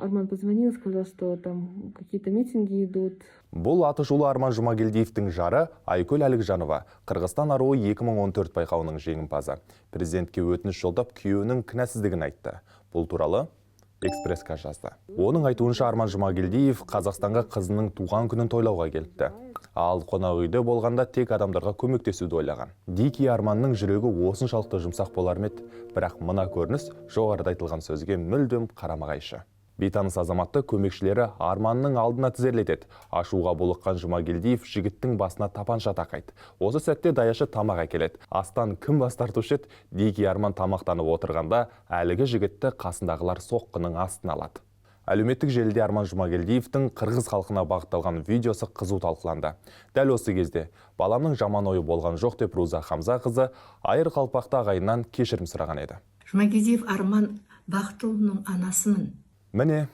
Арман позвонил, сказал, что там какие-то митинги идут. Бұл атышулы Арман Жұмагелдиевтің жары Айкөл Әлікжанова, Қырғызстан аруы 2014 байқауының жеңімпазы. Президентке өтініш жолдап, күйеуінің кінәсіздігін айтты. Бұл туралы Экспрессқа жазды. Оның айтуынша, Арман Жұмагелдиев Қазақстанға қызының туған күнін тойлауға келіпті. Ал қонақ үйде болғанда тек адамдарға көмектесуді ойлаған. Дикий Арманның жүрегі осыншалықты жұмсақ болар ма еді? Бірақ мына көрініс жоғарыда айтылған сөзге мүлдем қарама-қайшы. Бейтаныс азаматты көмекшілері Арманның алдына тізерлетеді. Ашуға булыққан Жұмагелдиев жігіттің басына тапанша тақайды. Осы сәтте даяшы тамақ әкеледі. Астан кім бас тартушы еді? Дикий Арман тамақтанып отырғанда әлгі жігітті қасындағылар соққының астына алады. Әлеуметтік желіде Арман Жұмагелдиевтің қырғыз халқына бағытталған видеосы қызу талқыланды. Дәл осы кезде баламның жаман ойы болған жоқ деп Руза Хамза қызы айыр қалпақты ағайыннан кешірім сұраған еді. Жұмагелдиев Арман Бақытұлының анасымын. Міне.